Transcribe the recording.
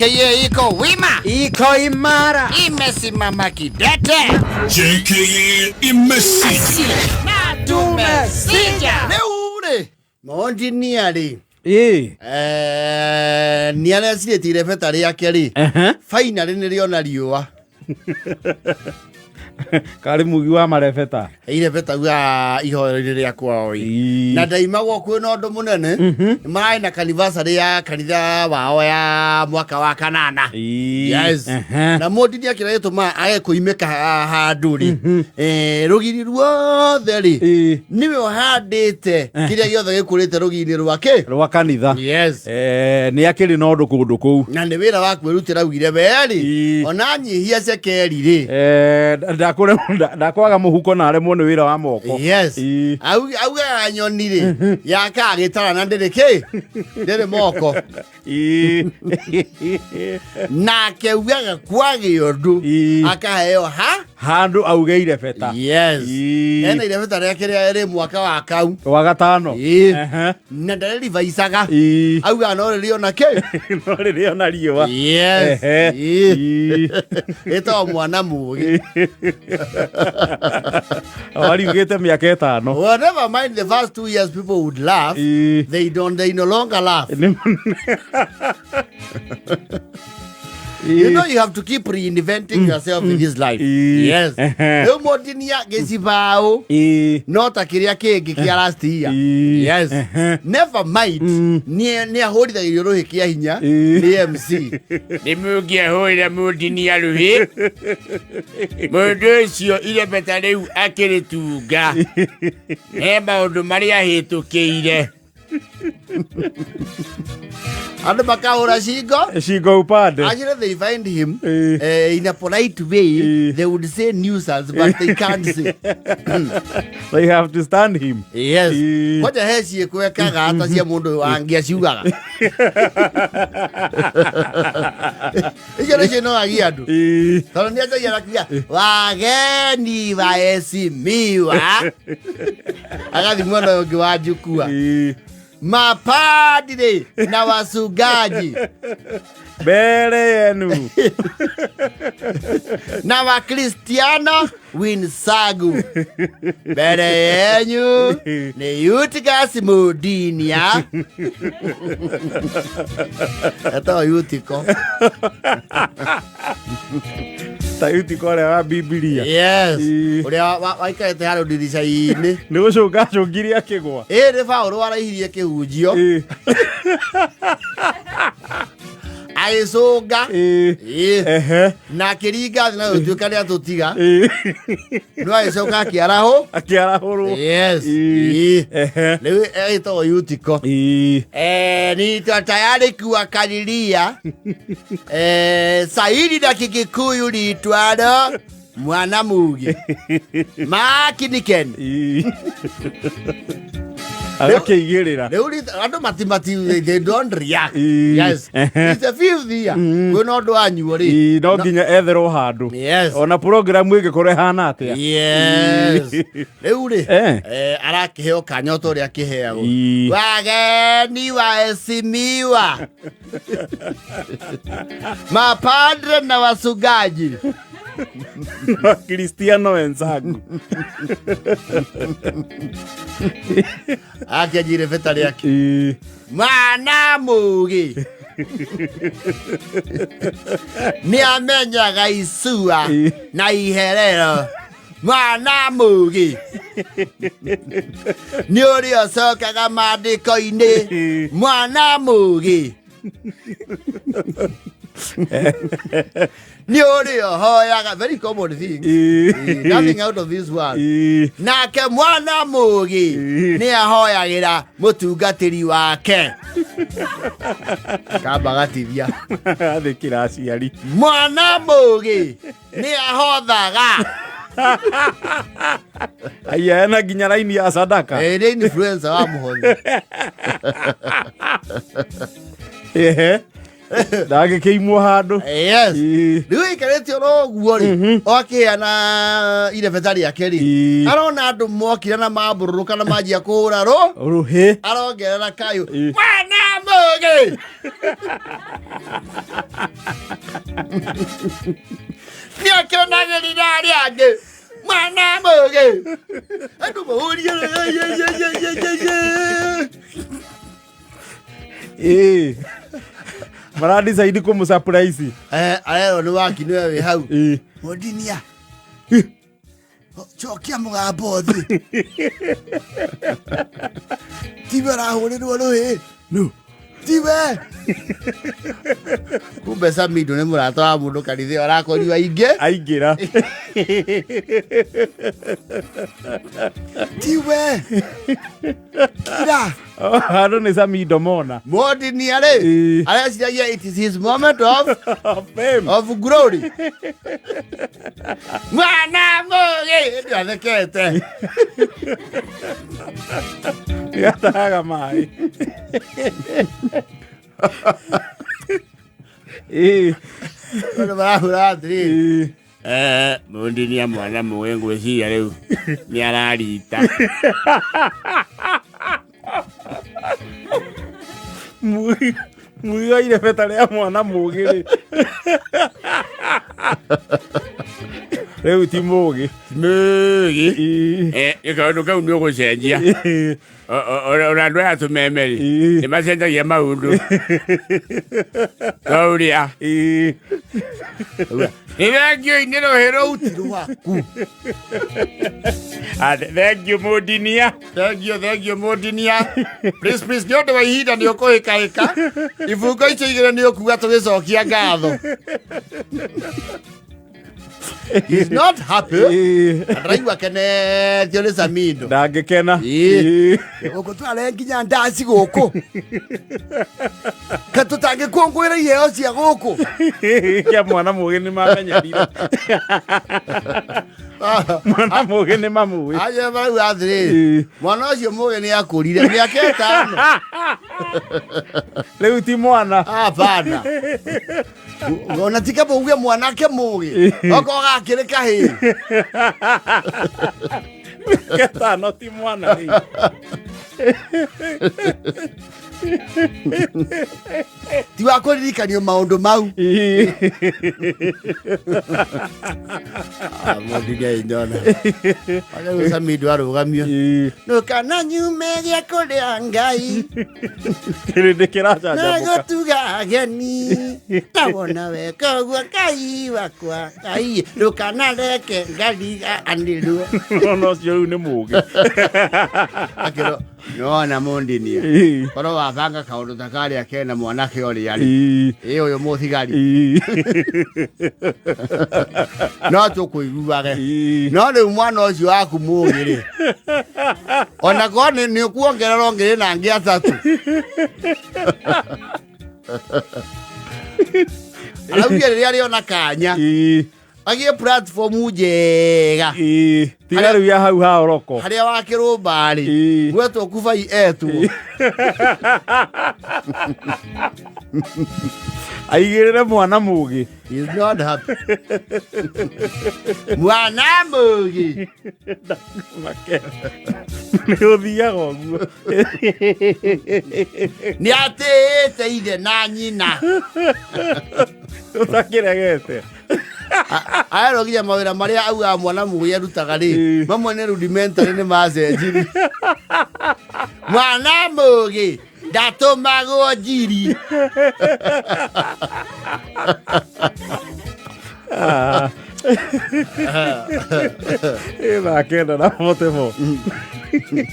JKA iko wima, Iko imara. Imesimama kidete. JKA imesija. Na tumesija. Rĩu rĩ monjinia rĩ Ĩ. Nĩ arecirĩtie irebeta rĩake rĩ Ehe. finally nĩ rĩona riũa. Karĩ mugi wa marebeta. Irebeta uga ihoero-inĩ rĩa kwao ĩ. Ĩ. Na ndaimagwo kwĩna ũndũ mũnene mararĩ na kanivasarĩ ya kanitha wao ya mwaka wa kanana. Ĩ. Yes. Ehe. Na mũndini akĩra gĩtũma age kũimĩka handũ rĩ rũgiri ruothe rĩ Ĩ. nĩwe ũhandĩte kĩrĩa gĩothe gĩkũrĩte rũgiri-inĩ rwake. Rwa kanitha. Yes. Nĩ akĩrĩ na ũndũ kũndũ kũu. Na nĩ wĩra wa kwĩrutĩra augire werĩ Ĩ. ona nyihia cekeri rĩ. Ndakwaga mũhuko na aremwo nĩ wĩra wa moko. Yes. Ĩ. Augaga nyoni rĩ yakaga gĩtara na ndĩrĩ kĩ ndĩrĩ moko. Ĩ. Nake ugaga kwagĩa ũndũ Ĩ. akaheo ha Handũ auge irebeta. Yes. Ĩ. Ena irebeta rĩake rĩa rĩ mwaka wa kau. Wa gatano. Ĩ. Ehe. Na ndarĩribaicaga. Ĩ. Augaga no rĩrĩ ona kĩ. No rĩrĩ ona riũa. Yes. Ehe. Ĩ. Ĩ. Ĩtagwo mwana mũgĩ. Wariugĩte mĩaka 5. Well, never mind the first 2 years people would laugh. Ĩ. They don't, they no longer laugh. You know you have to keep reinventing yourself in this life. Ĩ. Yes. Ehe. Rĩu mũndinia gĩcibaũ Ĩ. no ta kĩrĩa kĩngĩ kĩa last year. Ĩ. Yes. Ehe. Never mind. Nĩ ahũrithagĩrio rũhĩ kĩa hinya Ĩ. nĩ MC. Nĩ mũngĩahũrĩra mũndinia rũhĩ mũndũ ũcio irebeta rĩu akĩrĩtunga he maũndũ marĩa ahĩtũkĩire. Andũ makahũra cingo. Shingo upande. Actually, they find him Eh. in a polite way. Eh. They would say nuisance, but they can't say. They have to stand him. Yes. Eh. Kwanja he ciĩko ekaga ta cia mũndũ wangĩ aciugaga. Icio nĩcio inogagia andũ. Ĩ. Tondũ nĩ anjagia na kuga wageni waheshimiwa. Agathiĩ mwena ũyũ ũngĩ wa njukua. Ĩ. Mapadre na wachungaji Mbere yenu. Na Wakristiano winsagu mbere yenyu ni Eutychus Mudinia etagwo Eutiko. Ta Eutiko ũrĩa wa Bibilia. Yes. Ĩ. Ũrĩa waikarĩte handũ ndirica-inĩ. Nĩ gũcũnga acũngire akĩgwa. Ĩ nĩ Paũlũ waraihirie kĩhunjio Ĩ. agĩcũnga. Ĩ. Ĩ. Ehe. Na akĩringa thĩ na gũtuĩka nĩ atũtiga Ĩ. no agĩcoka akĩarahũ. Akĩarahũrwo. Yes. Ĩ. Ĩ. Ehe. Rĩu ĩtagwo Eutiko. Ĩ. Nitwa tayari kuwakadiria saidi na Kikikuyu liitwalo mwana mugi makiniken. Ĩ. Agakĩigĩrĩra. Rĩu andũ matimati they don't react. Ĩ. Yes. Ehe. It's a fifth year kwĩna ũndũ wanyuo rĩ. Ĩ, no nginya etherwo handũ. Yes. Ona programu ĩngĩkorwo ĩhana atĩa. Yes. Rĩu rĩ Eh. arakĩheo kanya o ta ũrĩa akĩheagwo. Ĩ. Wageni waheshimiwa mapadre na wachungaji Wakristiano wenzangu. Akĩanjire beta rĩake. Ĩ. Mwana mũgĩ nĩ amenyaga icua Ĩ. na iherero. Mwana mũgĩ nĩ ũrĩa ũcokaga maandĩko-inĩ. Ĩ. Mwana mũgĩ nĩ ũrĩa ũhoyaga, very common thing. Ĩ. Nothing out of this world. Ĩ. Nake mwana mũgĩ Ĩ. nĩ ahoyagĩra mũtungatĩri wake kamba gatithia. Athĩkĩra aciari. Mwana mũgĩ nĩ ahothaga. Aya ena nginya raini ya sadaka. Nĩ influencer wa mũhothi. Ehe. Ndangĩkĩimwo handũ. Yes. Ĩ. Rĩu aikarĩte oro ũguo rĩ o akĩheana irebeta rĩake rĩ Ĩ. arona andũ mokire na mambũrũrũka na manjia kũhũra rũ Rũhĩ. arongerera kayũ Ĩ. mwana mũgĩ. Mũgĩ nĩakĩonagĩrĩra arĩa angĩ mwana mũgĩ andũ mahũrie. Ĩĩ. Maradecide kũmũ surprise. Arerwo nĩ waki nĩwe wĩ hau. Ĩĩ. Mũndinia cokia mũgambo thĩ tiwe arahũrĩrwo rũhĩ No. Tiwe kumbe Samido nĩ mũrata wa mũndũ kanitha arakorirwo aingĩ. Aingĩra. Tiwe kira. Andũ nĩ Samido mona. Mũndinia rĩ Ĩĩ. areciragia it is his moment of Fame. of glory. Mwana mũgĩ ĩndĩ athekete. Gatahaga maĩ. Ĩĩ. Andũ marahũra atĩrĩrĩ. Ĩĩ. Mũndinia mwana mũgĩ ngwĩciria rĩu nĩ ararita. Muiga irebeta rĩa mwana mũgĩ rĩ. Rĩu ti mũgĩ. Mũgĩ. Ĩĩ. Kaũndũ kau nĩ ũgũcenjia. Ĩĩ. Ona andũ aya tũmemeri Ĩĩ. nĩ macenjagia maũndũ ta ũrĩa Ĩĩ. nĩ thengiũ-inĩ rũhĩ rũu. Ti rwaku. Ah, thengiũ mũndinia. Thengio, thengio mũndinia. Please, please, nĩ ũndũ wa ihinda nĩ ũkũhĩkahĩka ibungo icio igĩrĩ nĩ ũkuga tũgĩcokia ngatho. He's not happy. Ĩĩ. Ndaraigua kenetio nĩ Samido. Ndangĩkena. Ĩĩ. Ĩĩ. Gũkũ tware nginya ndaci gũkũ ka tũtangĩkũngũĩra iheo cia gũkũ. Kĩa mwana mũgĩ nĩ mamenyerire. Mwana mũgĩ nĩ mamũĩ. Aje marauga atĩrĩrĩ, Ĩĩ. mwana ũcio mũgĩ nĩ akũrire mĩaka 5. Rĩu ti mwana. Hapana. Ona ti kaba uge mwanake mũgĩ okorwo gakĩrĩ kahĩĩ. Ketano ti mwana rĩu. Ti wa kũririkanio maũndũ mau. Ĩĩ. Mũndinia inyona rĩu Samido arũgamio. Ĩĩ. Ndũkana nyume gĩa kũrĩa Ngai Kĩrĩndĩ kĩracanjamũka. nagũtuga ageni ndawona weka ũguo Ngai wakwa Ngai ndũkanareke ngariganĩrwo. Ona ũcio rĩu nĩ mũgĩ. Akĩrwo nĩwona mũndinia Ĩĩ. korwo wabanga kaũndũ ta karĩa kena mwanake ũrĩa rĩ Ĩĩ. ĩ ũyũ mũthigari Ĩĩ. No tũkũiguage. Ĩĩ. No rĩu mwana ũcio waku mũgĩ rĩ ona korwo nĩ ũkuongerera ongerere na angĩ atatũ araugire rĩrĩa rĩona kanya Ĩĩ. agĩe platform njega. Ĩĩ. Tiga rĩu ya hau ha oroko. Harĩa wa kĩrũmba rĩ Ĩĩ. gwetwo kubai etwo. Aigĩrĩre mwana mũgĩ. He's not happy. Mwana mũgĩ Make. Nĩ ũthiaga ũguo. Nĩ atĩĩte ithe na nyina. Ũtakĩregete. Arerwo nginya mawĩra marĩa augaga mwana mũgĩ arutaga rĩ Ĩĩ. mamwe nĩ rudimentary nĩ macenjirie. Mwana mũgĩ ndatũmagwo njiri. Ah. Ĩ thaa 9:44.